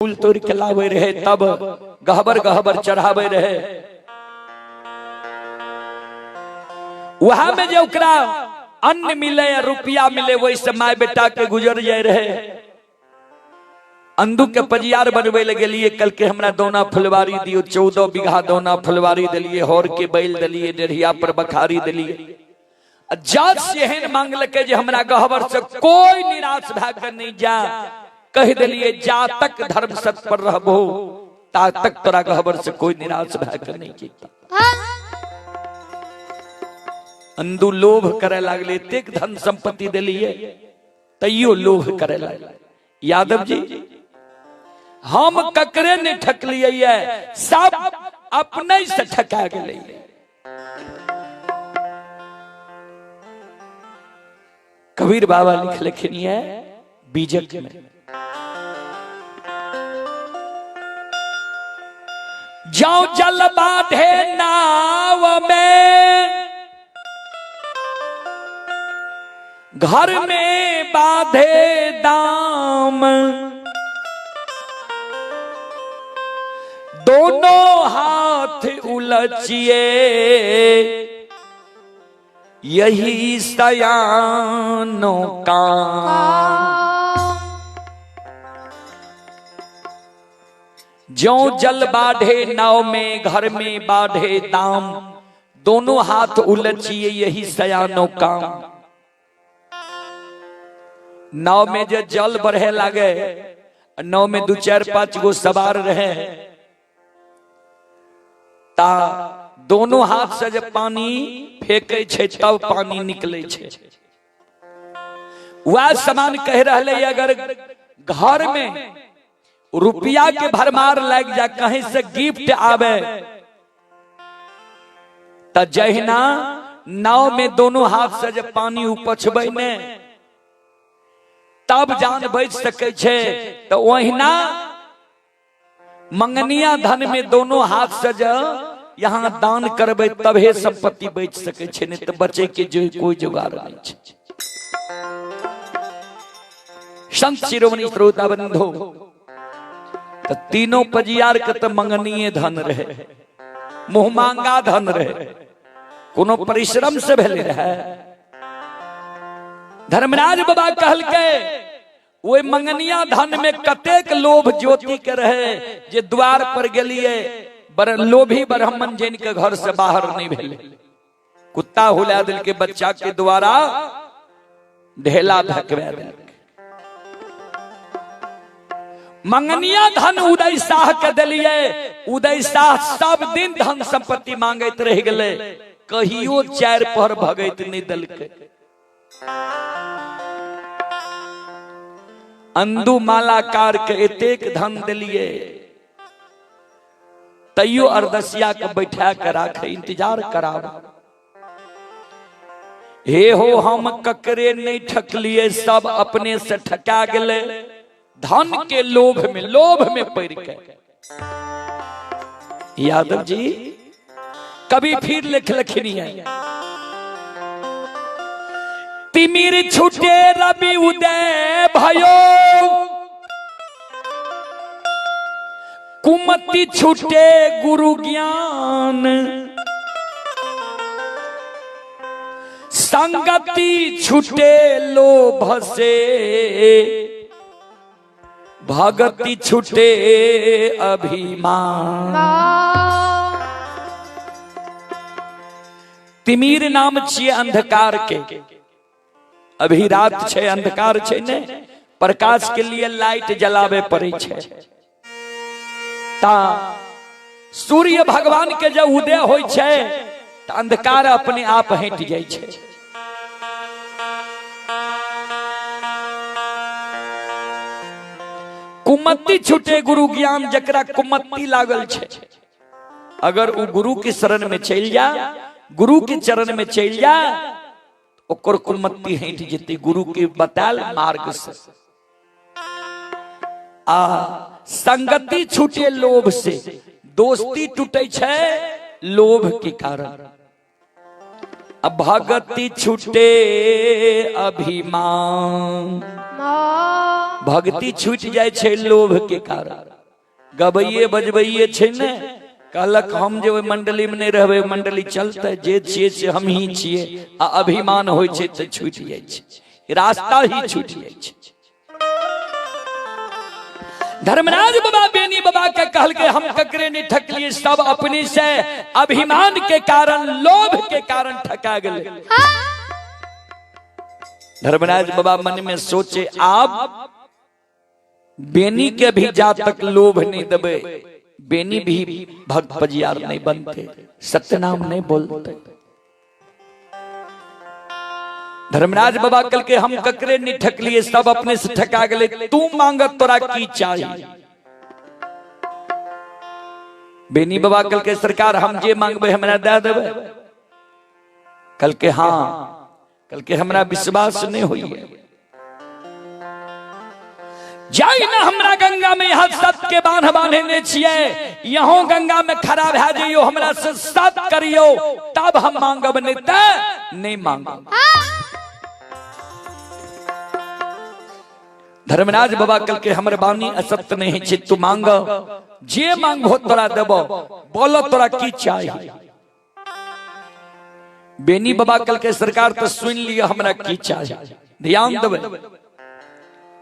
फूल तोड़ के लावे रहे तब गहबर गहबर चढ़ावे रहे। वहां में जो ओकरा अन्न मिले या रुपया मिले वही से my बेटा के गुजर जाए रहे। अंदू के पजियार बनवे लगे लिए कल के हमरा दौना फुलवारी दियो, 14 बीघा दौना फुलवारी दिलिए, हौर के बैल दिलिए, डेढ़िया पर बखारी दिलिए। जज से एहन मांगलकै जे हमरा गहबर से कोई निराश भए के नहीं जा, कह दिलिए जा तक धर्म सत पर रहबो ता तक तोरा गहबर से कोई निराश भए के नहीं जेता। अंदू लोभ करे लागले, एतेक धन संपत्ति दिलिए तैयो लोभ करे लागले। यादव जी हम ककरे नहीं ठकलिए, सब अपने से ठका गेलै। कबीर बाबा लिखलखिन ये बीजक में, जाओ जल बाधे नाव में, घर में बाधे दाम, दोनों हाथ उलचिए यही सयानों का। ज्यों जल बाढ़े नाव में, घर में बाढ़े दाम, दोनों हाथ उलचिए यही सयानों काम। नाव में जे जल बढ़े लागे, नाव में 2 4 5 गो सवार रहे, ता दोनों हाथ से जब पानी फेंके छे तब पानी निकले छे। वह समान कह रहे अगर घर में रुपया के भरमार लग जा, कहीं से गिफ्ट आवे, त जहिना नाव में दोनों हाथ से जब पानी उपछबै ने तब जान बच सके छे, तो ओहिना मंगनिया धन में दोनों हाथ से जब यहाँ दान करबै तबे संपत्ति बच सके छे, नहीं तो बचे के जो कोई जुगाड़ नहीं छे। संत शिरोमणि श्रोता बंधु, तो तीनों पजियार के तो मंगनीय धन रहे, मुंह मांगा धन रहे, कोनो परिश्रम से भेले रहे। धर्मराज बाबा कहलकै ओहि मंगनिया धन में कतेक लोभ ज्योति के रहे जे द्वार पर गेलिए लोभी ब्राह्मण जैन के घर से बाहर नहीं भेले, कुत्ता हुला दिल के बच्चा के द्वारा ढेला धकवा दिल। मंगनिया धन उदय शाह के दिलिए, उदय शाह सब दिन धन संपत्ति मांगैत रह गेले, कहियो 4 पहर भगैत नहीं दिलकै। अंदू मालाकार के एतेक धन दिलिए तैयो अरदसिया के बैठा के राखे, इंतजार कराब। हे हो हम ककरे नहीं ठकलिए, सब अपने से ठका गेले धन के लोभ में, लोभ में पड़ के। यादव जी कभी फिर लिख लखनी है, तिमिर छूटे रवि उदय भयो, कुमति छूटे गुरु ज्ञान, संगति छूटे लोभ से, भगति छूटे अभिमान। तिमिर नाम छिए अंधकार के, अभी रात छे अंधकार छे ने, प्रकाश के लिए लाइट जलावे पड़े छे। ता सूर्य भगवान के जब उदय होय छे त अंधकार अपने आप हटि जाय छे। कुमति छूटे गुरु ज्ञान, जकरा कुमति लागल छे, अगर उ गुरु के शरण में चल जा, गुरु के चरण में चल जा, ओकर कुमति हटि जेतै गुरु के बतायल मार्ग से। आ संगति छूटे लोभ से, दोस्ती टूटे छे लोभ के कारण। अब भगति छूटे अभिमान। भक्ति छूटि जाइ छै लोभ के कारण। गबैये बजबैये छै ने, कहलक हम जे ओहि मंडली में नहीं रहबै, मंडली चलते, जे छियै से हम ही छियै। आ अभिमान होइ छै तऽ छूटि जाइ छै, रास्ता ही छूटि जाइ छै। धर्मराज बाबा बेनी बाबा के कहलकै हम ककरे नहीं ठकलिए, सब अपने से अभिमान के कारण, लोभ के कारण ठका गेलै। धर्मराज बाबा मन में सोचे आब बेनी के भी जा तक लोभ नहीं देबे, बेनी भी भक्त पजियार नहीं बनते, सत्यनाम नहीं बोलते। धर्मराज बाबा कल के हम ककरे नहीं ठकलिए, सब अपने से ठका गए, तू मांगत तोरा की चाहिए। बेनी बाबा कल के सरकार हम जे मांगबे हमरा दे देबे। कल के हाँ, कल के हमरा विश्वास नहीं होइए, जाई ना हमरा गंगा में यहाँ सत के बांध बांधे ने छिए, यहाँ गंगा में खड़ा भए जइयो, हमरा से सत करियो तब हम मांगब, नहीं त नहीं मांगब। धर्मराज बाबा कल के हमर बानी असत्य नहीं छै, तू मांग, जे मांगबो तोरा देबो, बोलो तोरा की चाहिए। बेनी बाबा कल के सरकार तो सुन लिया हमरा की चाहिए, ध्यान देवे।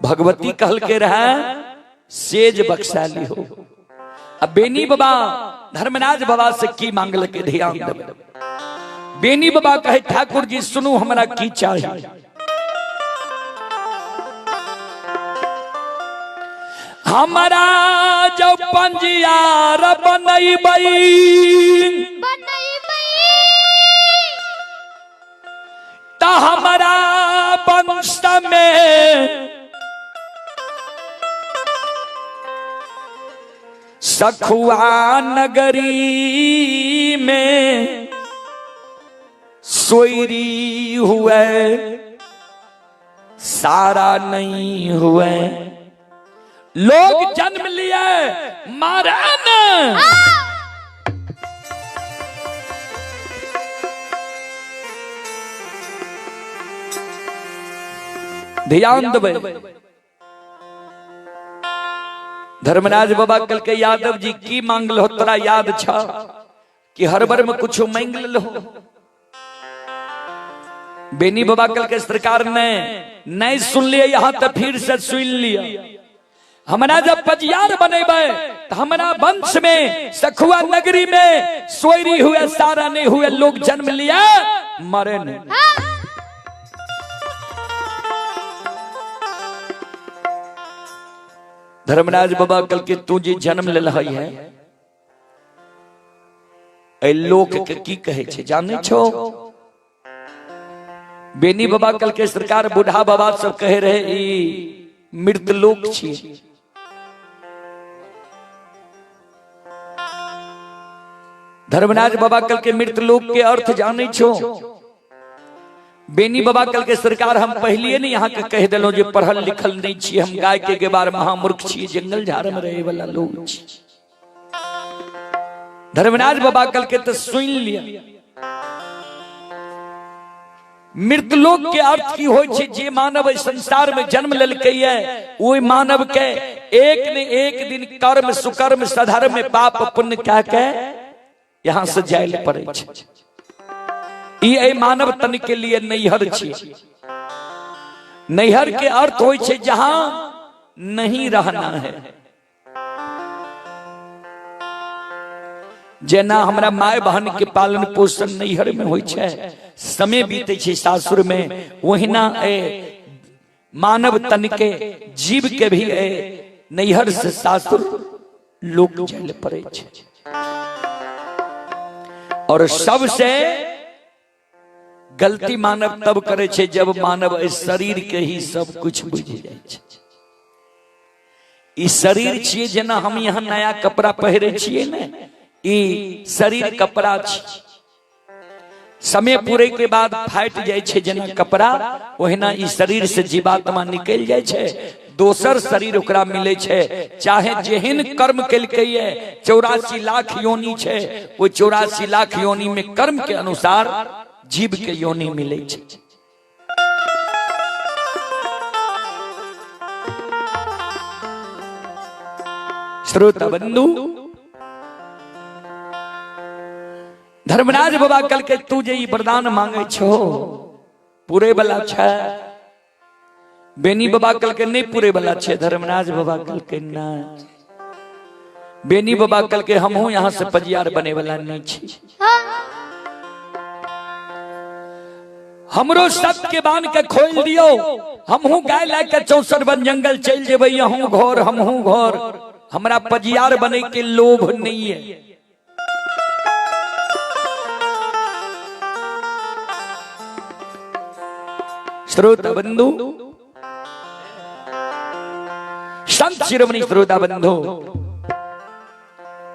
भगवती कहल के रहे सेज बख्शा लिहो। अब बेनी बाबा धर्मराज बाबा से की मांगल के ध्यान देवे। बेनी बाबा कहे ठाकुर जी सुनू हमरा की चाहिए। हमारा जो पंजियार बनैबै त हमारा वंश में सखुआ नगरी में सोयरी हुए सारा नहीं हुए, लोग जन्म लिए मारा न। ध्यान देबै। धर्मराज बाबा कल के यादव जी की मांगल हो तोरा याद छ कि हर बार में कुछ मांग लो। बेनी बाबा कल के सरकार ने नहीं सुन लिया, यहां तो फिर से सुन लिया। हमरा जब पजियार बनेबे तो हमरा वंश में सखुआ नगरी में सोयरी हुए सारा नहीं हुए, लोग जन्म लिया मरे नहीं। धर्मराज बाबा कल के तू जी जन्म ले है एहि लोक के की कहै छै जानै छो? बेनी बाबा कल के सरकार बूढ़ा बाबा सब कहे रहे ई मृत लोक छी। धर्मराज बाबा कल के मृत लोक के अर्थ जानै छो? बेनी बाबा कल के सरकार हम पहलिए नहीं यहाँ के कह दिलों जे पढ़ल लिखल नहीं छी, हम गाय के गेबार महामूर्ख छी, जंगल झाड़ में रहे वाला लोग छी। धर्मराज बाबा कल के तो सुन लिया मृतलोक के अर्थ की होइ छै जे मानव एहि संसार में जन्म लेलकै है ओहि मानव के एक ने एक दिन कर्म सुकर्म सधर्म पाप पुण्य कह के यहाँ से जाय लए पड़ै छै। ई एहि मानव तन के लिए नैहर छी। नैहर के अर्थ होइ छै जहां नहीं रहना है। जेना हमरा माय बहन के पालन पोषण नैहर में होइ छै, समय बीते छै सासुर में, ओहिना ए मानव तन के जीव के भी ए नैहर से सासुर लोक जाय पड़े छै। और सबसे गलती मानव तब करे छै जब मानव एहि शरीर के ही सब कुछ बुझि जाइ छै। ई शरीर छियै, जेना हम यहाँ नया कपड़ा पहिरे छियै ने, ई शरीर कपड़ा छी, समय पूरे के बाद फाटि जाइ छै जेना कपड़ा, ओहिना ई शरीर से जीवात्मा निकलि जाइ छै, दोसर शरीर ओकरा मिलै छै। चाहे जेहन कर्म केलकै, 84 लाख योनि छै, ओहि 84 लाख योनि में कर्म के अनुसार जीव के योनि मिलै छै। श्रोता बंधु, धर्मराज बाबा कल के तू जे ई वरदान मांगे छो पूरे वाला छै। बेनी बाबा कल के नहीं पूरे वाला छै। धर्मराज बाबा कल के ना। बेनी बाबा कल के हमहू यहाँ से पजियार बने वाला नहीं छी। हमरो सब के बांध के खोल दियो, हमहू गाय ला के 64 वन जंगल चल जेबै, अहूँ घर हमहू घर, हमरा पजियार बने के लोभ नहीं है। श्रोता बंधु, संत शिरोमणि श्रोता बंधु,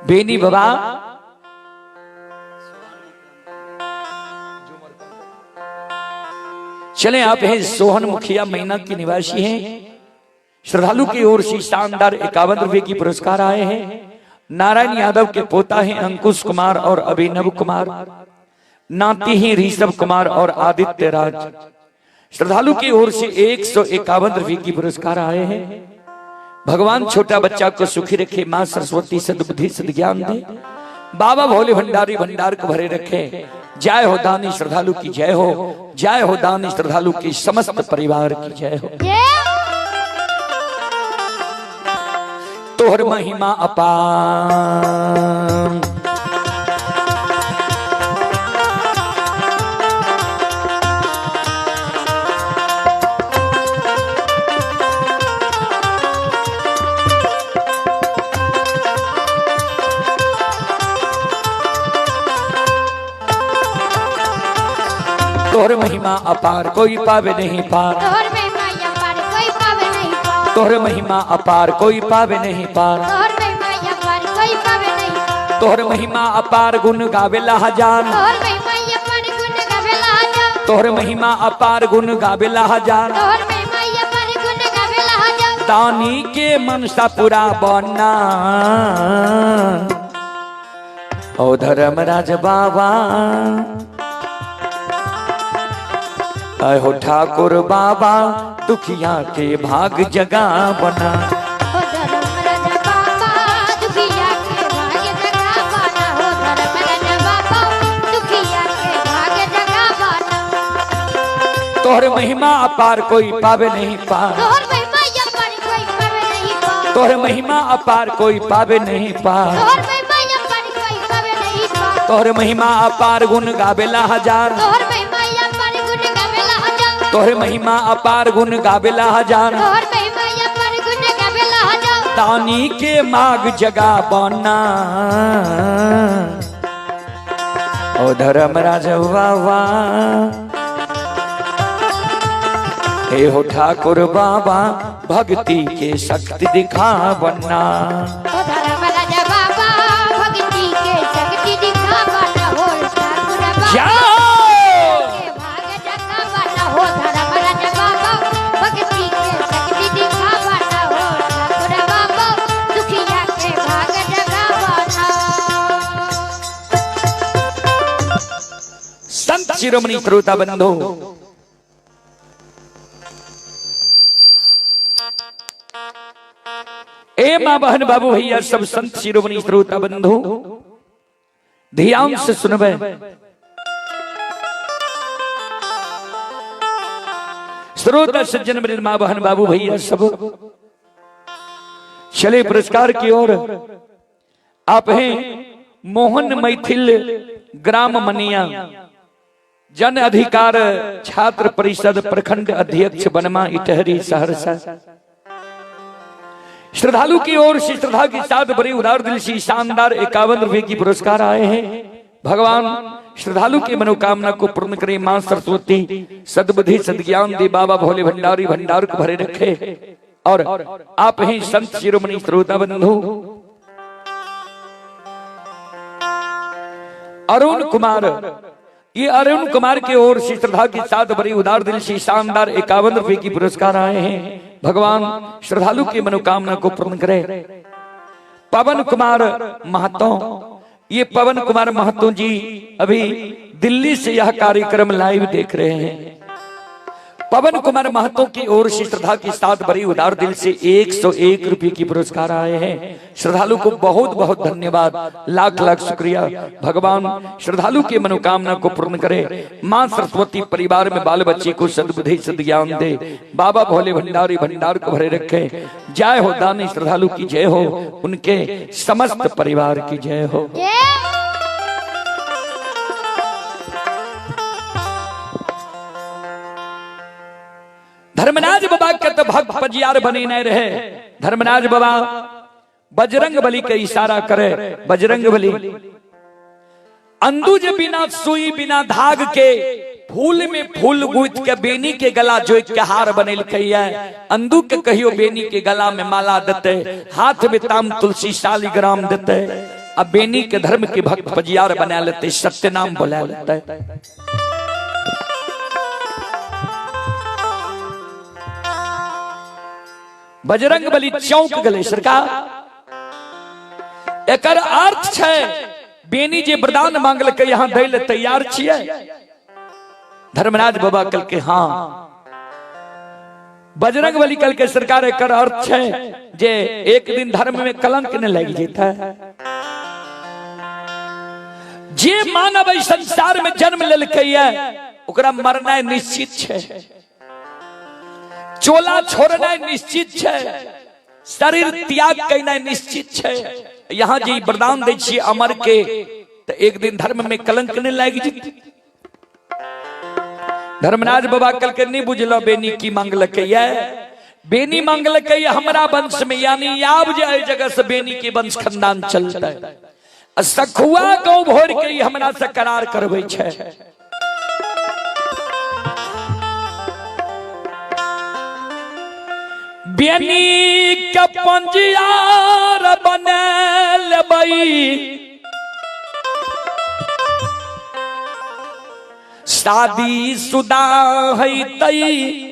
बेनी बाबा चले आप हैं सोहन मुखिया महीना के निवासी हैं। श्रद्धालु की ओर से शानदार 51 रुपए की पुरस्कार आए हैं। नारायण यादव के पोता हैं अंकुश कुमार और अभिनव कुमार, नाती हैं ऋषभ कुमार और आदित्य राज। श्रद्धालु की ओर से 151 रुपए की पुरस्कार आए हैं। भगवान छोटा बच्चा को सुखी रखे, माँ सरस्वती सद्बुद्धि सद्ज्ञान दे, बाबा भोले भंडारी भंडार को भरे रखे। जय हो दानी श्रद्धालु की जय हो, जय हो दानी श्रद्धालु की समस्त परिवार की जय हो। तोहर महिमा अपार, तोहर महिमा अपार कोई पावे नहीं पार, तोहर महिमा अपार कोई पावे नहीं पार, तोहर महिमा अपार कोई पावे नहीं पार, तोहर महिमा अपार कोई पावे नहीं पार, तोहर महिमा अपार गुण गावेला हजार, तोहर महिमा अपार गुण गावेला हजार, तोहर महिमा अपार गुण गावेला हजार, तोहर महिमा अपार गुण गावेला हजार, दानी के मनसा पूरा बना ओ धर्मराज बाबा, अहो ठाकुर बाबा दुखिया के भाग जगा बना, हो धर्मराज बाबा दुखिया के भाग जगा बना, हो धर्मराज बाबा दुखिया के भाग जगा बना, तोहर महिमा अपार कोई पावे नहीं पार, तोहर महिमा अपार कोई पावे नहीं पार, तोहर महिमा अपार कोई पावे नहीं पार, तोहर महिमा अपार कोई पावे नहीं पार, तोहर महिमा अपार गुण गावेला हजार, तोहर महिमा अपार गुण गावेला हजार, तोहर महिमा अपार गुण गावेला हजार, तोहर महिमा अपार गुण गावेला हजार, दानी के माग जगा बना ओ धर्मराज बाबा, हे हो ठाकुर बाबा भक्ति के शक्ति दिखा बना, ओ धर्मराज बाबा भक्ति के शक्ति दिखा बना, हो ठाकुर बाबा जाओ के भाग जगा बना, हो धर्मराज बाबा भक्ति के शक्ति दिखा बना, हो ठाकुर बाबा दुखिया के भाग जगा बना। संत शिरोमणि श्रोता बंधु, ए माँ बहन बाबू भैया सब संत शिरोमणि श्रोता बंधु ध्यान से सुनबे। श्रोता सज्जन वृंद माँ बहन बाबू भैया सब चले पुरस्कार की ओर। आप हैं मोहन मैथिल ग्राम मनिया, जन अधिकार छात्र परिषद प्रखंड अध्यक्ष बनमा इटहरी सहरसा। श्रद्धालु की ओर से श्रद्धा के साथ बड़ी उदार दिल से शानदार 51 रुपए की पुरस्कार आए हैं। भगवान श्रद्धालु की मनोकामना को पूर्ण करे, मां सरस्वती सद्बुद्धि सद्ज्ञान दे, बाबा भोले भंडारी भंडार को भरे रखे। और आप ही संत शिरोमणि श्रोता बंधु अरुण कुमार, ये अरुण कुमार की ओर से श्रद्धा के साथ बड़ी उदार दिल से शानदार 51 रुपए की पुरस्कार आए हैं। भगवान श्रद्धालु की मनोकामना को पूर्ण करे। पवन कुमार महतो, ये पवन कुमार महतो जी अभी दिल्ली से यह कार्यक्रम लाइव देख रहे हैं। पवन कुमार महतो की ओर से श्रद्धा के साथ बड़ी उदार दिल से 101 रुपए की पुरस्कार आए हैं। श्रद्धालु को बहुत बहुत धन्यवाद, लाख लाख शुक्रिया। भगवान श्रद्धालु की मनोकामना को पूर्ण करे। माँ सरस्वती परिवार में बाल बच्चे को सद्बुद्धि सद्ज्ञान दे। बाबा भोले भंडारी भंडार को भरे रखे। जय हो दानी श्रद्धालु की जय हो, उनके समस्त परिवार की जय हो। धर्मराज बाबा के तो भक्त पजियार बने नहीं रहे। धर्मराज बाबा बजरंग बली के इशारा करे, बजरंग बली अंदुज बिना सुई बिना धाग के फूल में फूल गुथ के बेनी के गला जोइक के हार बनेलकै है। अंदू के कहियो बेनी के गला में माला देते, हाथ में ताम तुलसी शालिग्राम देते। अब बेनी के धर्म के भक्त पजियार बना लेते, सत्य नाम बोला लेते। बजरंग बली चौंक गए, सरकार एकर अर्थ छै बेनी जे वरदान मांगलकै यहाँ दै ले तैयार छियै। धर्मराज बाबा कहलकै हाँ। बजरंग बली कहलकै सरकार एकर अर्थ छै जे एक दिन धर्म में कलंक ने लागि जेतै। जे मानव एहि संसार में जन्म लेलकै है ओकरा मरनाइ निश्चित छै, चोला छोड़नाइ निश्चित छै, शरीर त्याग केनाइ निश्चित छै। यहाँ जे वरदान दै छियै अमर के तो एक दिन धर्म में कलंक नहीं लागि जेतै। धर्मराज बाबा कहलकै नहीं बुझलो बेनी की मांगलकै ये, बेनी मांगलकै हमरा वंश में, यानी आब जे एहि जगह से बेनी के वंश खानदान चलतै। आ सखुआ गाँव भोर के ई हमरा से करार करबै छै। बेनी के पंजियार बना लेबै, शादी शुदा है तई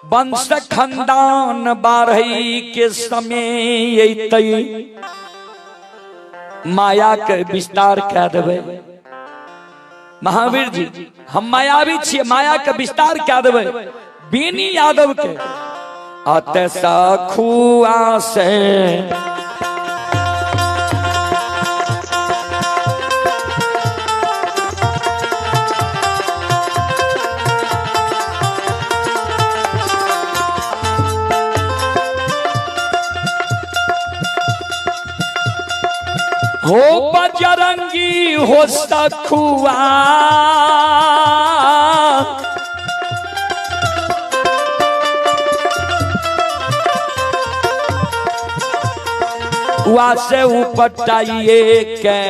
वंश खानदान बाढ़ै के समय अयतै, माया के विस्तार कए देबै। महावीर जी हम मायावी छियै, माया के विस्तार कए देबै। बेनी यादव के अत सखुआ से हो बजरंगी हो सखुआ वा से उपटाइए के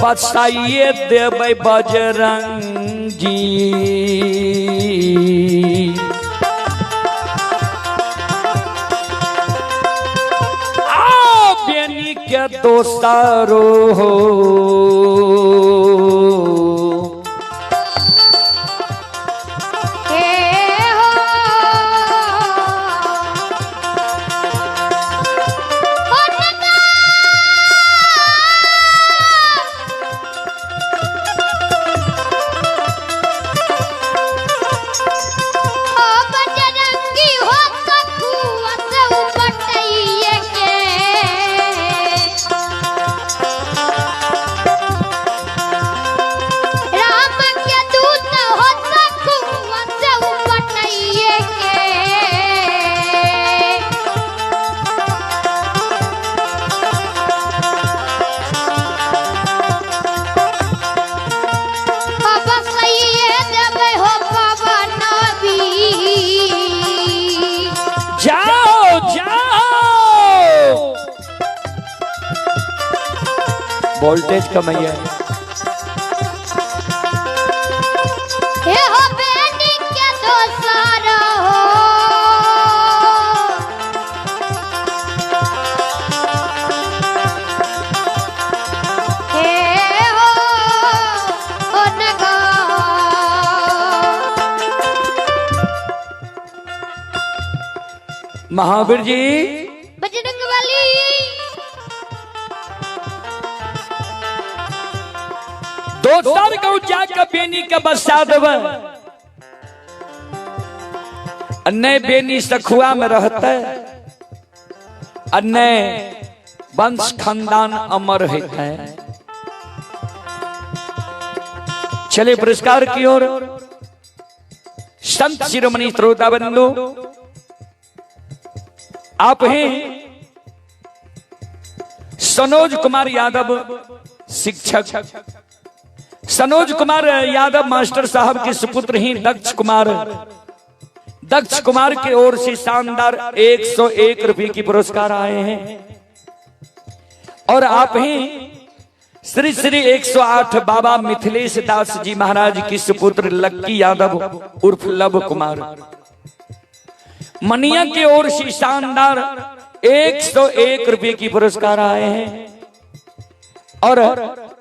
बसाइए देबै बजरंगी। आ बेनी के दोसरो हो हे हो ओ बजरंगी हो सखुआ से उपटैये के राम के दूत हो सखुआ से उपटैये के। अब सैये देबै हो पवन वीर। जाओ जाओ, वोल्टेज कमैया हे हो बेनी के दोसर हो हे हो ओ नगा। महावीर जी बजरंग बली। दोसर गाँव जाके बेनी के बसा देवे, नहीं बेनी सखुआ में रहते, नहीं वंश खानदान अमर होते। चले पुरस्कार की ओर। संत शिरोमणि श्रोता बंधु, आप हैं सनोज कुमार यादव शिक्षक, सनोज कुमार यादव मास्टर साहब के सुपुत्र ही दक्ष कुमार, दक्ष कुमार की ओर से शानदार 101 रुपए की पुरस्कार आए हैं। और आप ही श्री श्री 108 बाबा मिथिलेश दास जी महाराज की सुपुत्र लक्की यादव उर्फ लव कुमार मनिया की ओर से शानदार 101 रुपए की पुरस्कार आए हैं। और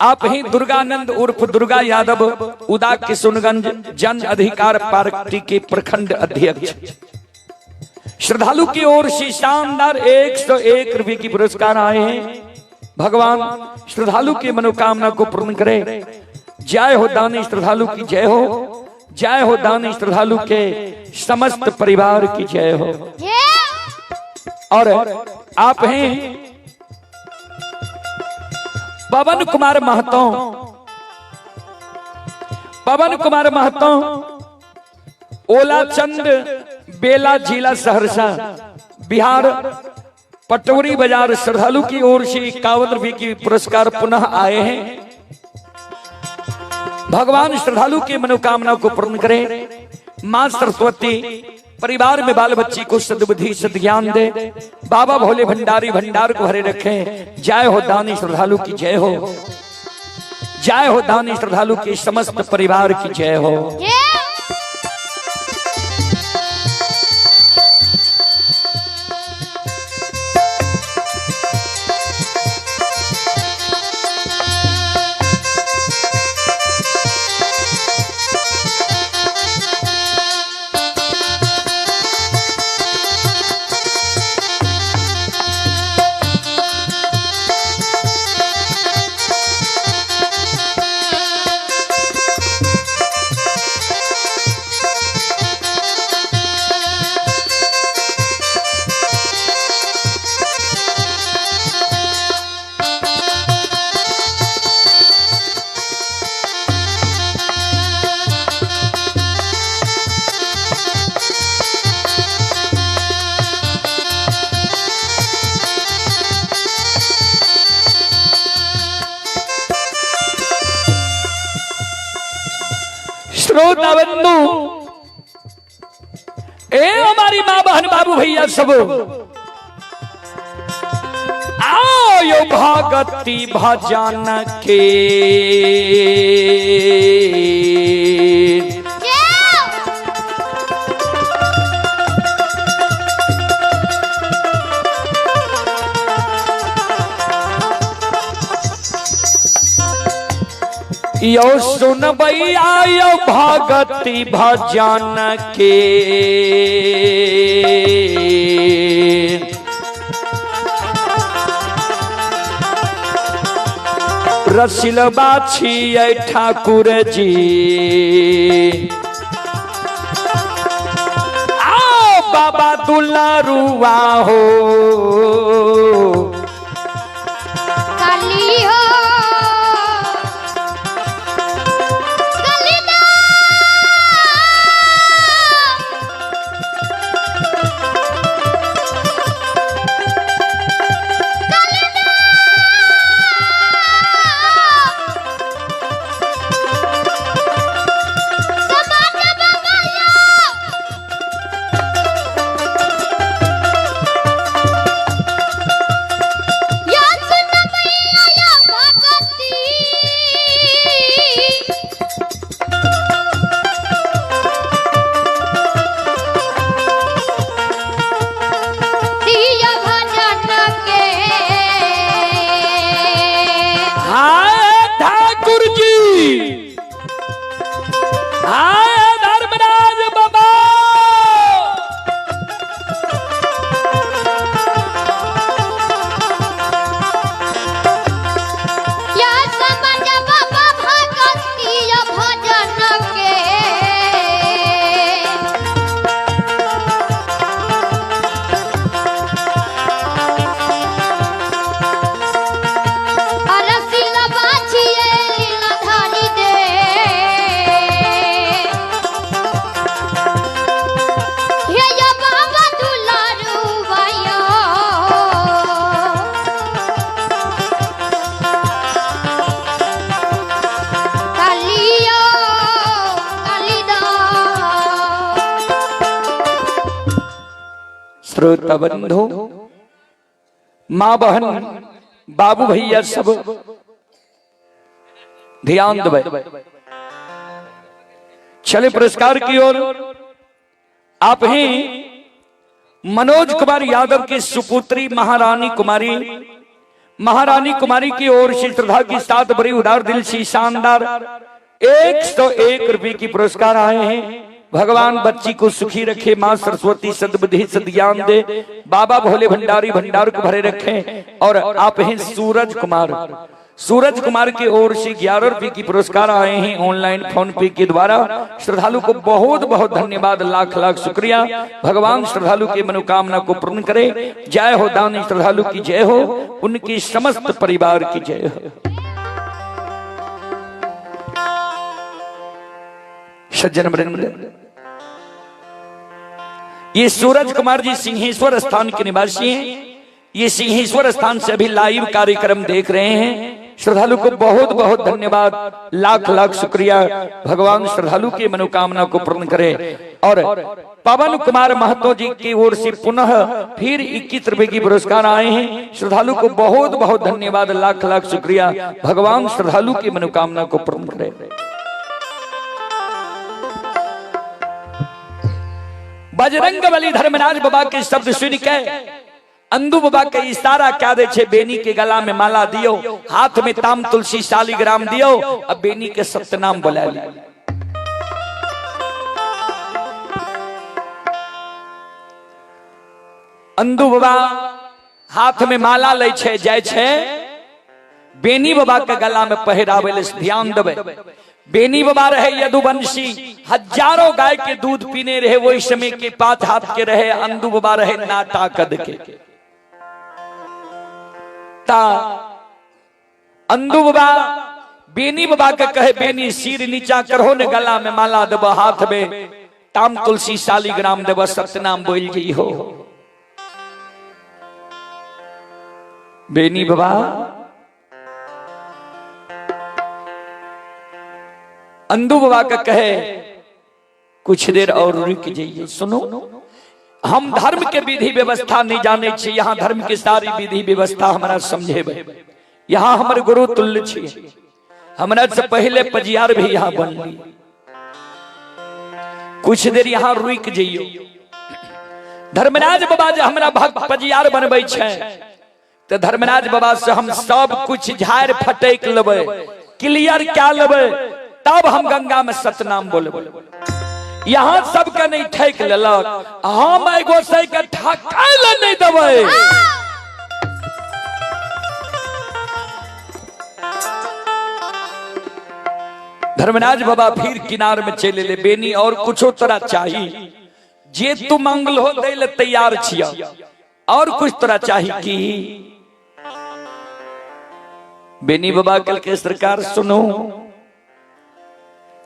आप ही दुर्गानंद उर्फ दुर्गा यादव उदा किशुनगंज जन अधिकार पार्टी के प्रखंड अध्यक्ष श्रद्धालु की ओर से शानदार 101 रुपए की पुरस्कार आए हैं। भगवान श्रद्धालु की मनोकामना को पूर्ण करे। जय हो दानी श्रद्धालु की जय हो, जय हो दानी श्रद्धालु के समस्त परिवार की जय हो। और आप हैं पवन कुमार महतो, पवन कुमार महतो ओला चंद बेला जिला सहरसा बिहार पटोरी बाजार श्रद्धालु की ओर से 51 रुपए की पुरस्कार पुनः आए हैं। भगवान श्रद्धालु की मनोकामना को पूर्ण करे। मां सरस्वती परिवार में बाल बच्ची को सद्बुद्धि सद्ज्ञान दे। बाबा भोले भंडारी भंडार को भरे रखे। जय हो दानी श्रद्धालु की जय हो, जय हो दानी श्रद्धालु के समस्त परिवार की जय हो। श्रोता बंधु, ए हमारी माँ बहन बाबू भैया सब आओ यो भगती भजन के यो सुन भैया यो भगती भजन के रसिल बाछी ठाकुर जी आओ बाबा दुलारुआ हो काली हो काली ना। काली ना। समाज बाबा यो। श्रोता बंधु, माँ बहन बाबू भैया सब ध्यान देबै। चले पुरस्कार की ओर। आप ही मनोज कुमार यादव की सुपुत्री महारानी कुमारी, महारानी कुमारी की ओर से श्रद्धा की साथ बड़ी उदार दिल से शानदार 101 रुपए की पुरस्कार आए हैं। भगवान बच्ची को सुखी रखे, माँ सरस्वती सद्बुद्धि सद्ज्ञान दे, बाबा भोले भंडारी भंडार को भरे रखे। और आप हैं सूरज कुमार, सूरज कुमार की ओर से 11 रुपए की पुरस्कार आए हैं ऑनलाइन फोन पे के द्वारा। श्रद्धालु को बहुत बहुत धन्यवाद, लाख लाख शुक्रिया। भगवान श्रद्धालु की मनोकामना को पूर्ण करे। जय हो दानी श्रद्धालु की जय हो, उनकी समस्त परिवार की जय हो। सज्जन वृंद, ये सूरज कुमार जी सिंहेश्वर स्थान के निवासी हैं। ये सिंहेश्वर स्थान से अभी लाइव कार्यक्रम देख रहे हैं। श्रद्धालु को बहुत बहुत धन्यवाद, लाख लाख शुक्रिया। भगवान श्रद्धालु की मनोकामना को पूर्ण करे। और पवन कुमार महतो जी की ओर से पुनः फिर 21 रुपए की पुरस्कार आए हैं। श्रद्धालु को बहुत बहुत धन्यवाद, लाख लाख शुक्रिया। भगवान श्रद्धालु की मनोकामना को पूर्ण करे। बजरंग बली धर्मराज बाबा के शब्द सुन के अंदू बाबा के इशारा क्या दे छे, बेनी के गला में माला दियो, हाथ में ताम तुलसी शालिग्राम दियो, अब बेनी के सत्यनाम बोला लियो। अंदू बाबा हाथ में माला लै छे, जाय छे बेनी बाबा के गला में पहिरावे ले। ध्यान देबै, बेनी बाबा रहे यदुवंशी, हजारों गाय के दूध पीने रहे, वही समय के 5 हाथ के रहे। अंदू बाबा रहे नाटा कद के। ता अंदू बाबा बेनी बाबा के कहे, बेनी सिर नीचा करहो ने, गला में माला देब, हाथ में ताम तुलसी शालिग्राम देब, सत्यनाम बोल जी हो। बेनी बाबा अंदू बाबा का कहे, कुछ देर और रुक जाइए। सुनो, हम धर्म के विधि व्यवस्था नहीं जाने छी, यहाँ धर्म के सारी विधि व्यवस्था हमारा समझेबै। यहाँ हमर गुरु तुल्य छी, हमरा से पहले पजियार भी यहाँ बनली। कुछ देर यहाँ रुक जाइयो। धर्मराज बाबा जे हमरा भक्त पजियार बनबै छै, तो धर्मराज बाबा से हम सब कुछ झाड़ फटक लेबै, क्लियर क्या लेबै, तब हम गंगा में सतनाम बोलबै। यहाँ सबके नहीं ठेक लेलक, हम एगो से के ठकाय ले नहीं देबै। धर्मराज बाबा फिर किनार में चले ले, बेनी और कुछो तोरा चाहिए, जे तू मांगल हो दे ले तैयार छिया, और कुछ तोरा चाहिए की? बेनी बाबा कल के, सरकार सुनो,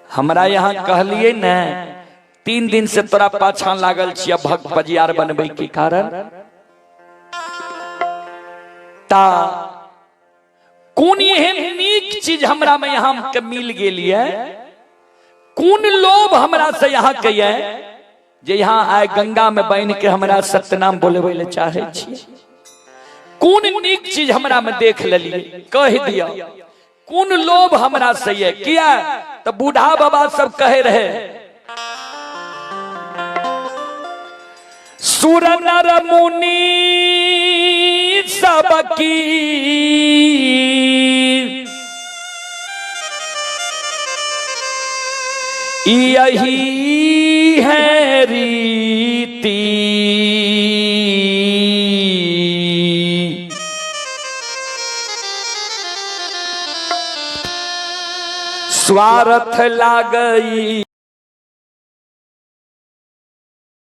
हमरा यहाँ कहलिए ने, 3 दिन से तोरा पाछा लागल छिया भक्त पजियार बनबै के कारण। ता कोन एहन नीक चीज हमरा में यहाँ के मिल गेल ये, कोन लोभ हमरा से यहाँ के ये जे यहाँ आए गंगा में बन के हमरा सत्यनाम बोलबै ले चाहे छी? कोन नीक चीज हमरा में देख लेलिए, कह दिया, कोन लोभ हमरा से ये? किया तो बूढ़ा बाबा सब कहे रहे, सुर नर मुनि सबकी यही है रीति, स्वार्थ लागई